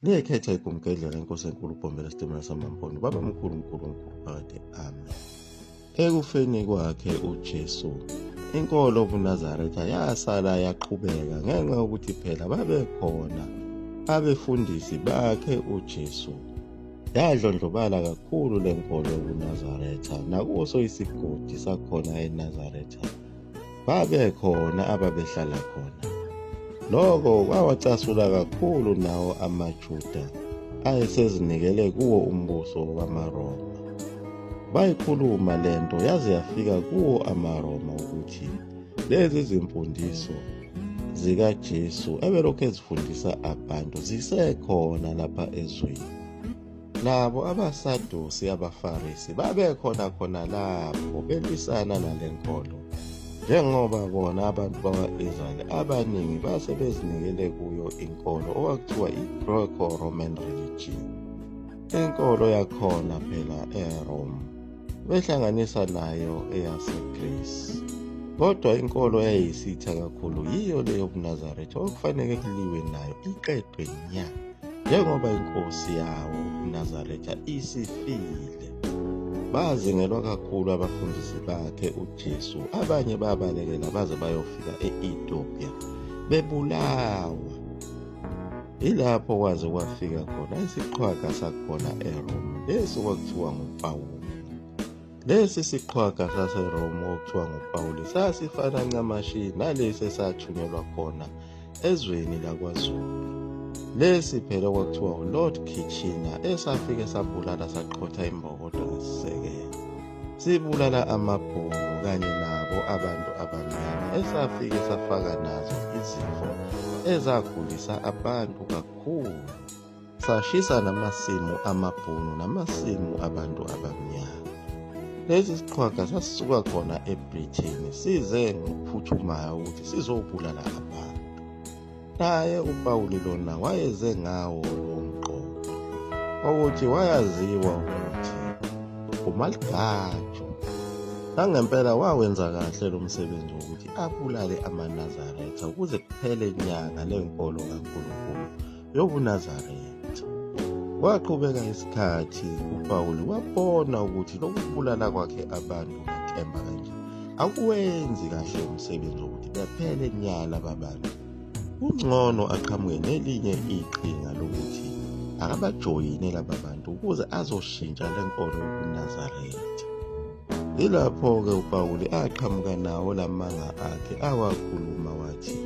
Liyekhetha igumgedlela inkosi enkulu uBhombela Sitimela samaMpondo baba mkhulu mkhulu mkhulu phakade amen. Ekufeni kwakhe uJesu inkolo yobuNazaretha yasala yaqhubeka ngenxa yokuthi phela babekhona abefundisi bakhe uJesu. Yadlondlobala kakhulu le nkolo yobuNazaretha nakuso isigodi sakhona eNazaretha babekhona ababehlala khona. Lokho kwawacasula kakhulu nawo amaJuda ayesezinikele kuwo umbuso wamaRoma. Bayikhuluma le nto yaze yafika kuwo amaRoma ukuthi lezi zimfundiso zikaJesu ebelokhu ezifundisa abantu zisekhona lapha ezweni. Nabo abaSadusi abaFarisi babekhona khona lapho belwisana nale nkolo, njengoba bona abantu bakwa-Israyeli abaningi base bezinikele kuyo inkolo okwakuthiwa i-Greco-Roman religion. Inkolo yakhona phela eRome behlanganisa nayo eyaseGreece. Kodwa inkolo eyayisitha kakhulu yiyo le yobuNazaretha okufanele kuliwe nayo iqedwe nya. Njengoba inkosi yawo uNazaretha isifile, bazingelwa kakhulu abafundisi bakhe uJesu. Abanye babalekela baze bayofika e-Ethiopia bebulawa. Yilapho kwaze kwafika khona isiqhwaga sakhona eRome lesi kwakuthiwa nguPawulu. Lesi siqhwaga saseRoma okuthiwa nguPawuli sasifana ncamashi nalesi esathunyelwa khona ezweni lakwaZulu. Lesi phela kwakuthiwa uLord Kitchener esafike sabulala saqhotha imbokodo ngesisekelo. Sibulala amabhunu kanye nabo abantu abamnyama esafike safaka nazo izifo ezagulisa abantu kakhulu. Sashisa namasimu amaBhunu namasimu abantu abamnyama. Lesi siqhwaga sasisuka khona eBritain size ngokuphuthumayo ukuthi sizobulala abantu. Naye uPawuli lona wayeze ngawo lowo mqondo ukuthi wayaziwa ukuthi uMaligaju. Nangempela wawenza kahle lo msebenzi wokuthi abulale amaNazaretha ukuze kuphele nyaka lenkolo kaNkulunkulu yobuNazaretha. Kwaqhubeka isikhathi uPawulu wabona ukuthi lokubulala kwakhe abantu ngenkemba kanje akuwenzi kahle umsebenzi wokuthi bephele nya laba bantu. Kungcono aqhamuke nelinye iqhinga lokuthi akabajoyine laba bantu ukuze azoshintsha le nkolo yobuNazaretha. Yilapho-ke uPawuli aqhamuka nawo lamanga akhe awakhuluma wathi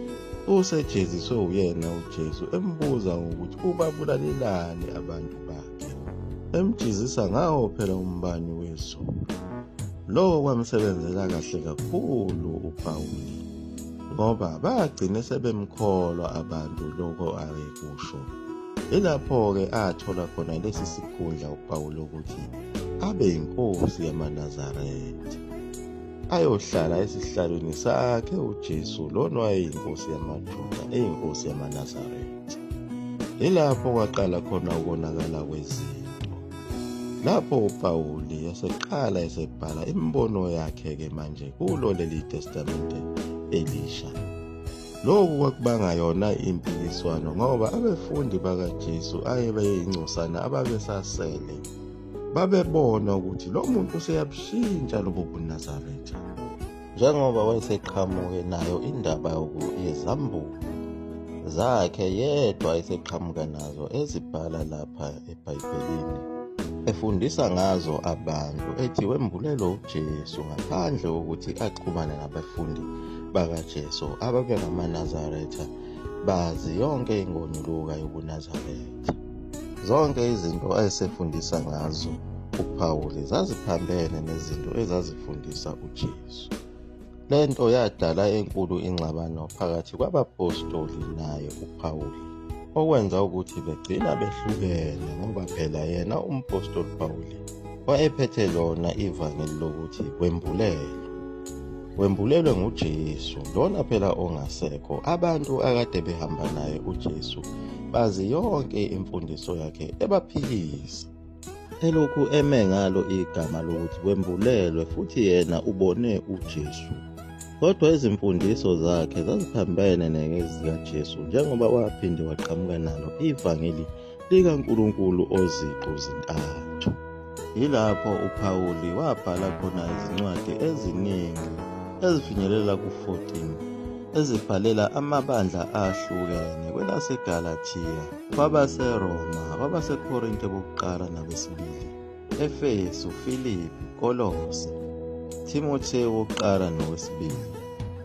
usejeziswe uyena uJesu embuza ngokuthi ubabulalelani abantu bakhe emjizisa ngawo phela umbani wezulu. Lokho kwamsebenzela kahle kakhulu uPawuli ngoba bagcine sebemkholwa abantu lokho ayekusho. Yilapho-ke athola khona lesi sikhundla uPawulu ukuthi abe yinkosi yamaNazaretha ayohlala esihlalweni sakhe uJesu lona wayeyinkosi yamaJuda eyinkosi yamaNazaretha. Yilapho kwaqala khona ukonakala kwezinto. Lapho uPawuli eseqala esebhala imibono yakhe-ke manje kulo leli Testamente elisha. Lokhu kwakubanga yona impikiswano ngoba abefundi bakaJesu ayebeyingcosana ababesasele babebona ukuthi lo muntu useyabushintsha lobo buNazaretha njengoba wayeseqhamuke nayo indaba yezambulo zakhe yedwa eseqhamuka nazo ezibhala lapha eBhayibhelini efundisa ngazo abantu ethi wembulelwe uJesu ngaphandle kokuthi axhumane nabafundi bakaJesu ababengamaNazaretha bazi yonke ingonyuluka yobuNazaretha. Zonke izinto ayesefundisa ngazo uPawuli zaziphambene nezinto ezazifundisa uJesu. Le nto yadala enkulu ingxabano phakathi kwabaphostoli naye uPawuli, okwenza ukuthi begcina behlukene ngoba phela yena umphostoli Pawuli wayephethe lona ivangeli lokuthi wembulelwe. Wembulelwe nguJesu, lona phela ongasekho. Abantu akade behamba naye uJesu bazi yonke imfundiso yakhe ebaphikisa. Elokhu eme ngalo igama lokuthi wembulelwe futhi yena ubone uJesu. Kodwa izimfundiso zakhe zaziphambene nezikaJesu njengoba waphinde waqhamuka nalo ivangeli likaNkulunkulu oziqu zintathu. Yilapho uPhawuli wabhala khona izincwadi eziningi ezifinyelela ku-14 ezibhalela amabandla ahlukene kwelaseGalathiya, kwabaseRoma, kwabaseKorinte bokuqala nabesibili, Efesu, Filipi, Kolose, Timothewu wokuqala nowesibili,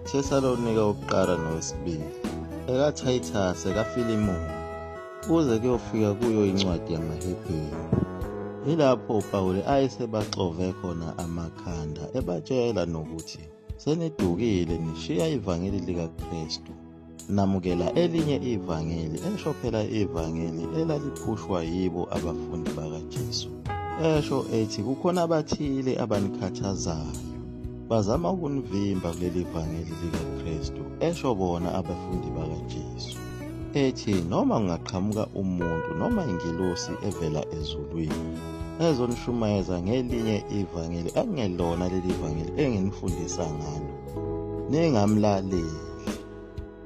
Thesalonika wokuqala nowesibili, ekaThayithase, ekaFilimoni, kuze kuyofika kuyo incwadi yamaHebheru. Yilapho uPawuli ayesebaxove khona amakhanda ebatshela nokuthi senidukile nishiya ivangeli likaKristu namukela elinye ivangeli, esho phela ivangeli elaliphushwa yibo abafundi bakaJesu, esho ethi kukhona abathile abanikhathazayo bazama ukunivimba kuleli vangeli likaKristu, esho bona abafundi bakaJesu, ethi noma kungaqhamuka umuntu noma ingilosi evela ezulwini ezonishumayeza ngelinye ivangeli ekungelona leli vangeli enginifundisa ngalo, ningamlaleli.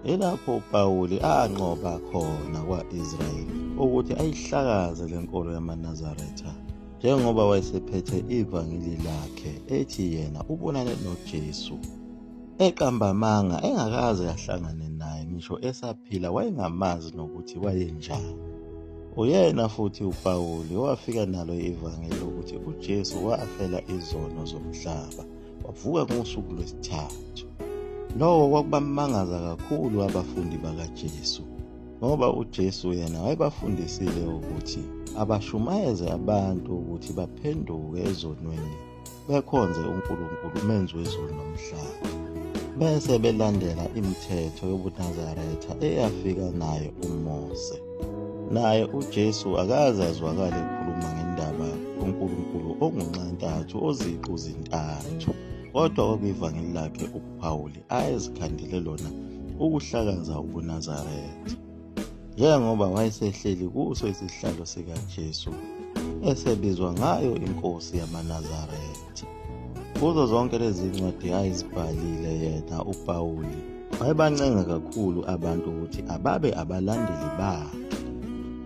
Yilapho uPawuli anqoba khona kwa-Israyeli ukuthi ayihlakaze le nkolo yamaNazaretha njengoba wayesephethe ivangeli lakhe ethi yena ubonane noJesu. Eqamba amanga engakaze ahlangane naye ngisho esaphila wayengamazi nokuthi wayenjani. Uyena futhi uPawuli owafika nalo ivangeli lokuthi uJesu wafela izono zomhlaba wavuka ngosuku lwesithathu. Lokho kwakubamangaza kakhulu abafundi bakaJesu ngoba uJesu yena wayebafundisile ukuthi abashumayeze abantu ukuthi baphenduke ezonweni bekhonze uNkulunkulu umenzi wezulu nomhlaba bese belandela imithetho yobuNazaretha eyafika nayo uMose. Naye uJesu akaze azwakale ekhuluma ngendaba yoNkulunkulu ongunxantathu oziqu zintathu, kodwa kwakuyivangeli lakhe uPhawuli ayezikhandele lona ukuhlakaza ubuNazaretha. Njengoba wayesehleli kuso isihlalo sikaJesu esebizwa ngayo inkosi yamaNazaretha. Kuzo zonke lezi ncwadi ayezibhalile yena uPawuli wayebancenga kakhulu abantu ukuthi ababe abalandeli bakhe,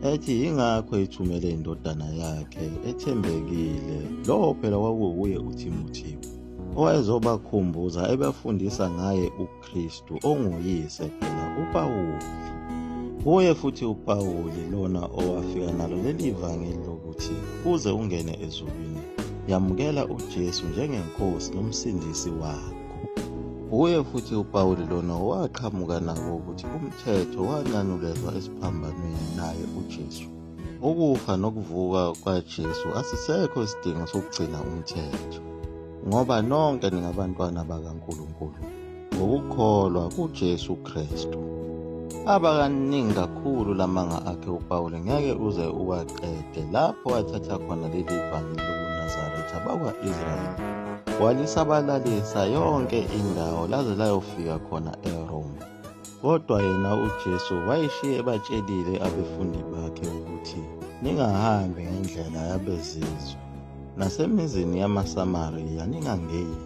ethi yingakho ethumele indodana yakhe ethembekile, lowo phela kwakuwuye uThimothewu, owayezobakhumbuza ebafundisa ngaye uKristu onguyise phela uPawuli. Kuye futhi uPawuli lona owafika nalo leli vangeli lokuthi uze ungene ezulwini, yamukela uJesu njengeNkosi noMsindisi wakho. Uye futhi uPawuli lona owaqhamuka nako ukuthi umthetho wanqanyulezwa esiphambanweni naye uJesu. Ukufa nokuvuka kwaJesu asisekho isidingo sokugcina umthetho, ngoba nonke ningabantwana bakaNkulunkulu ngokukholwa kuJesu Kristu. Aba kaningi kakhulu lamanga akhe uPawuli ngeke uze uwaqede lapho athatha khona leli vangeli lobuNazaretha bakwa-Israyeli walisabalalisa yonke indawo laze layofika khona eRoma. Kodwa yena uJesu wayeshiye ebatshelile abefundi bakhe ukuthi ningahambi ngendlela yabezizwe nasemizini yamaSamariya ningangeni,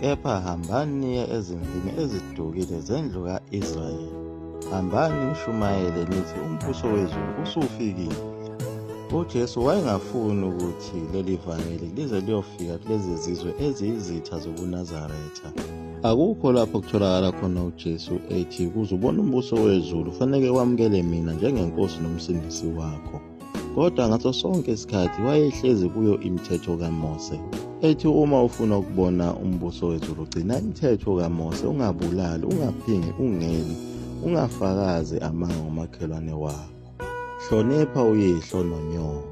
kepha hambani niye ezimvini ezidukile zendlu ka-Israyeli. Hambani nishumayele nithi umbuso wezulu usufikile. UJesu wayengafuni ukuthi leli vangeli lize liyofika kulezi zizwe eziyizitha zobuNazaretha. Akukho lapho kutholakala khona uJesu ethi ukuze ubone umbuso wezulu kufanele wamukele mina njengenkosi nomsindisi wakho. Kodwa ngaso sonke isikhathi wayehlezi kuyo imithetho kaMose, ethi uma ufuna ukubona umbuso wezulu gcina imithetho kaMose, ungabulali, ungaphingi, ungebi, ungafakazi amanga ngomakhelwane wakho. Hlonipha uyihlo nonyoko.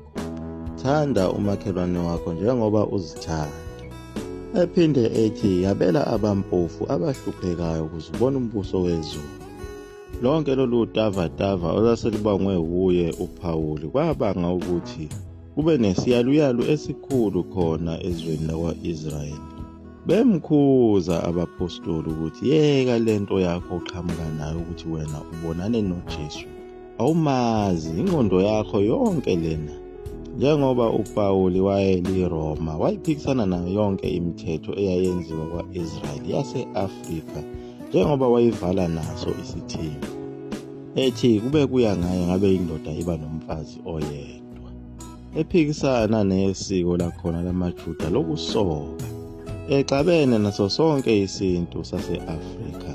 Thanda umakhelwane wakho njengoba uzithanda. Ephinde ethi yabela abampofu abahluphekayo ukuze ubone umbuso wezulu. Lonke lolu tavatava olwaselubangwe wuye uPhawuli kwabanga ukuthi kube nesiyaluyalu esikhulu khona ezweni lakwa-Israyeli. Bemkhuza abaphostoli ukuthi yeka lento yakho oqhamuka nayo ukuthi wena ubonane noJesu. Awumazi, ingqondo yakho yonke lena. Njengoba uPawuli wayeliRoma, wayephikisana nayo yonke imithetho eyayenziwa kwa-Israyeli yase-Afrika njengoba wayevala naso isithembu. Ethi kube kuya ngaye ngabe indoda iba nomfazi oyedwa. Ephikisana nesiko lakhona lamaJuda lokusoka. Exabene naso sonke isintu sase-Afrika.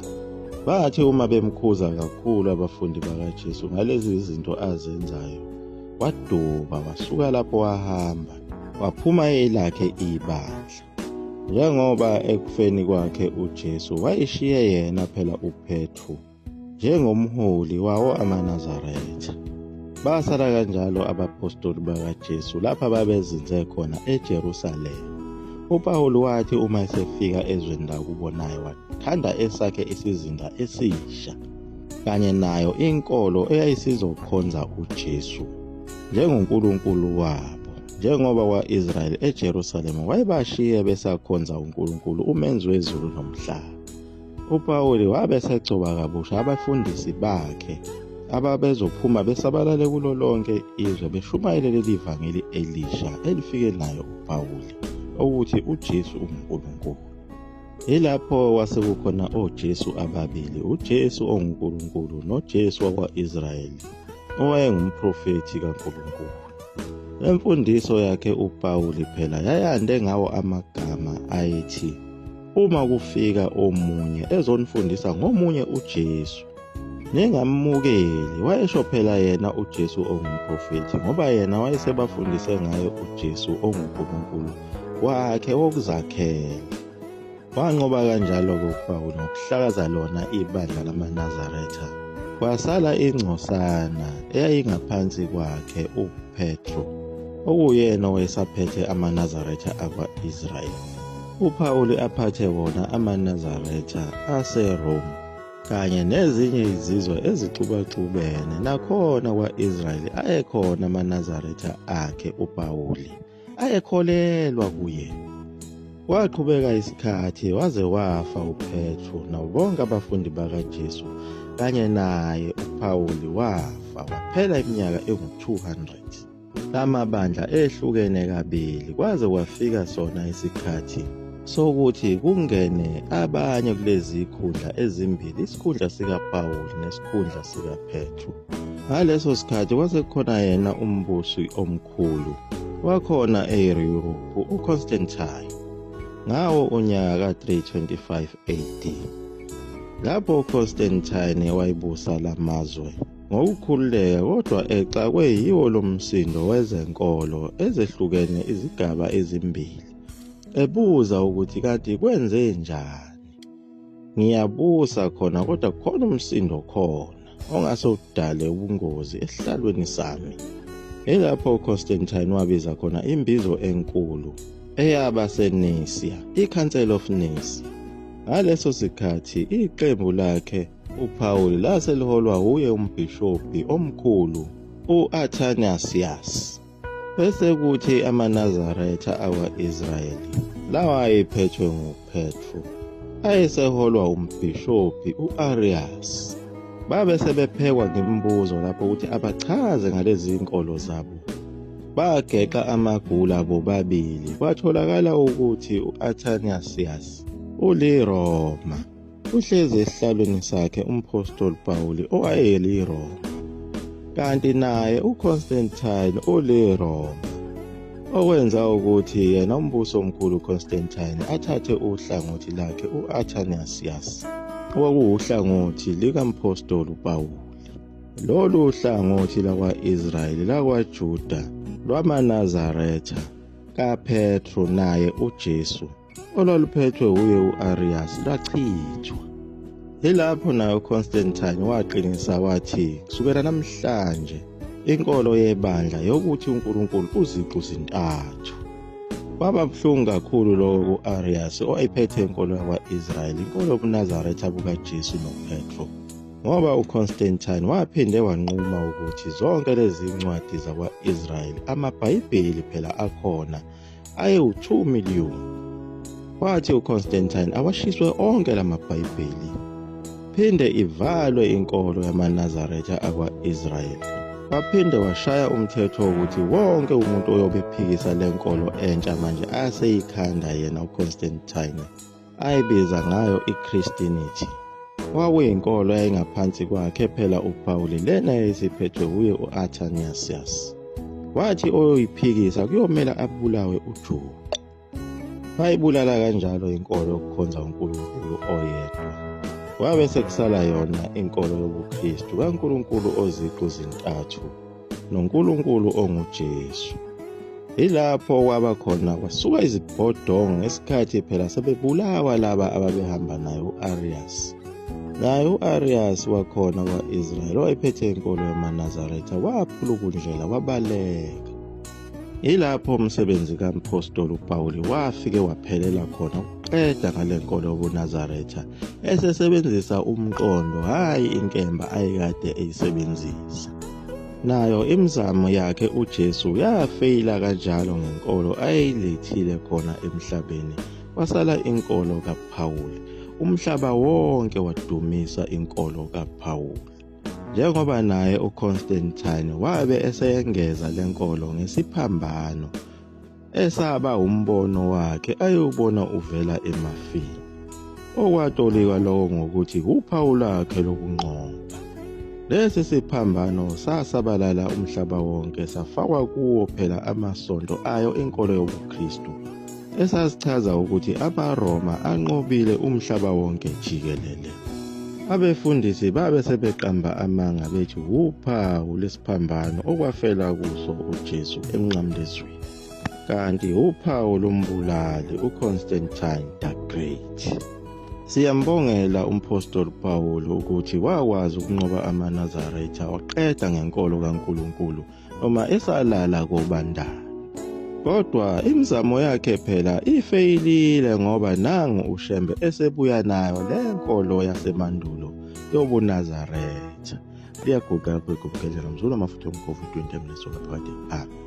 Bathi uma bemkhuza kakhulu abafundi bakaJesu ngalezi zinto azenzayo, waduba wasuka lapho wahamba waphuma elakhe ibandla. Njengoba ekufeni kwakhe uJesu wayeshiye yena phela uPetru njengomholi wawo amaNazaretha. Basala kanjalo abaphostoli bakaJesu lapha babezinze khona eJerusalema. UPawulu wathi uma esefika ezweni lakubo naye wakhanda esakhe isizinda esisha kanye nayo inkolo eyayisizokhonza uJesu njengoNkulunkulu wabo. Njengoba kwa-Israyeli eJerusalema wayebashiye besakhonza uNkulunkulu umenzi wezulu nomhlaba. UPawuli wabe esegcoba kabusha abafundisi bakhe ababezophuma besabalale kulo lonke izwe beshumayele leli vangeli elisha elifike nayo uPawuli ukuthi uJesu unguNkulunkulu. Yilapho kwase kukhona oJesu ababili, uJesu onguNkulunkulu noJesu wakwa-Israyeli owayengumprofethi kaNkulunkulu. Lemfundiso yakhe uPawuli phela yayande ngawo amagama ayethi Uma kufika omunye ezonifundisa ngomunye uJesu, ningammukeli. Wayesho phela yena uJesu ongumprofethi, ngoba yena wayesebafundise ngaye uJesu onguNkulunkulu wakhe wokuzakhela. Wanqoba kanjalo-ke uPawulu ngokuhlakaza lona ibandla lamaNazaretha. Kwasala ingcosana eyayingaphansi kwakhe uPetru, okuwuyena owayesaphethe amaNazaretha akwa-Israyeli. UPawuli aphathe wona amaNazaretha aseRome kanye nezinye izizwe ezixubaxubene. Nakhona kwa-Israyeli ayekhona amaNazaretha akhe uPawuli ayekholelwa kuye. Kwaqhubeka isikhathi waze wafa uPetru nabo bonke abafundi bakaJesu kanye naye uPawuli wafa waphela iminyaka engu-200. Lamabandla ehlukene kabili kwaze kwafika sona isikhathi sokuthi kungene abanye kulezi zikhundla ezimbili, isikhundla sikaPawulu nesikhundla sikaPetru. Ngaleso sikhathi kwase kukhona yena umbusi omkhulu wakhona eYurophu uConstantine ngawo unyaka ka-325 AD. Lapho uConstantine wayebusa lamazwe ngokukhululeka kodwa exakwe yiwo lo msindo wezenkolo ezehlukene izigaba ezimbili, ebuza ukuthi kanti kwenze njani. Ngiyabusa khona kodwa kukhona umsindo khona ongase udale ubungozi esihlalweni sami. Yilapho uConstantine wabiza khona imbizo enkulu eyaba seNicaea, i-Council of Nicaea. Ngaleso sikhathi iqembu lakhe UPawuli lase liholwa wuye umbhishobhi omkhulu u-Athanasius. Bese kuthi amaNazaretha akwa-Israyeli lawa ayephethwe nguPetru ayeseholwa umbhishobhi u-Arius. Babe sebephekwa ngemibuzo lapho ukuthi abachaze ngalezi zinkolo zabo. Bageqa amagula bobabili kwatholakala ukuthi u-Athanasius uliRoma. Uhlezi esihlalweni sakhe umphostoli Pawuli owayeliRoma, kanti naye uConstantine uliRoma, okwenza ukuthi yena umbusi omkhulu uConstantine athathe uhlangothi lakhe u-Athanasius, okwakuwuhlangothi likamphostoli uPawuli. Lolu hlangothi lakwa-Israyeli lakwaJuda lwamaNazaretha kaPetru naye uJesu olwaluphethwe wuye u-Arius lwachithwa. Yilapho naye uConstantine waqinisa wathi kusukela namhlanje inkolo yebandla yokuthi uNkulunkulu uziqu zintathu. Kwaba buhlungu kakhulu lokho ku-Arius owayephethe inkolo yakwa-Israyeli, inkolo yobuNazaretha bukaJesu noPetru, ngoba uConstantine waphinde wanquma ukuthi zonke lezi ncwadi zakwa-Israyeli, amaBhayibheli phela akhona, ayewu-2 million. Wathi uConstantine awashiswe onke lamaBhayibheli, phinde ivalwe inkolo yamaNazaretha akwa-Israyeli. Waphinde washaya umthetho wokuthi wonke umuntu oyobe ephikisa le nkolo entsha manje aseyikhanda yena uConstantine ayibiza ngayo iChristianity. Kwakuyinkolo yayingaphansi kwakhe phela uPawuli lena yayisiphethwe wuye u-Athanasius. Wathi oyoyiphikisa kuyomela abulawe ujuqu. Bayibulala kanjalo inkolo yokukhonza uNkulunkulu oyedwa. Kwabe sekusala yona inkolo yobuKristu kaNkulunkulu oziqu zintathu noNkulunkulu onguJesu. Yilapho kwaba khona kwasuka izibhodongo ngesikhathi phela sebebulawa laba ababehamba naye u-Arius. Naye u-Arius wakhona kwa-Israyeli owayephethe inkolo yamaNazaretha waphulukundlela wabaleka. Yilapho umsebenzi kamphostoli uPawuli wafike waphelela khona ukuqeda ngale nkolo yobuNazaretha esesebenzisa umqondo hhayi inkemba ayekade eyisebenzisa. Nayo imizamo yakhe uJesu yafeyila kanjalo ngenkolo ayeyilethile khona emhlabeni kwasala inkolo kaPawuli. Umhlaba wonke wadumisa inkolo kaPawuli. Njengoba naye uConstantine wabe eseyengeza lenkolo ngesiphambano esaba umbono wakhe ayewubona uvela emafini, okwatolikwa lokho ngokuthi uphawu lwakhe lokunqoba. Lesi siphambano sasabalala umhlaba wonke safakwa kuwo phela amasonto ayo inkolo yobuKristu esasichaza ukuthi amaRoma anqobile umhlaba wonke jikelele. Abefundisi babe sebeqamba amanga bethi wuphawu lesiphambano okwafela kuso uJesu emnqamlezweni, kanti wuphawu lombulali uConstantine the Great. Siyambongela umphostoli Pawulu ukuthi wakwazi ukunqoba amaNazaretha waqeda ngenkolo kaNkulunkulu noma esalala kobandayo. Kodwa imizamo yakhe phela ifeyilile ngoba nangu uShembe esebuya nayo le nkolo yasemandulo yobuNazaretha. Liyaguqa kwegubukela mzulu amafutha omkhovu 20 mnesoka phakade. Amen.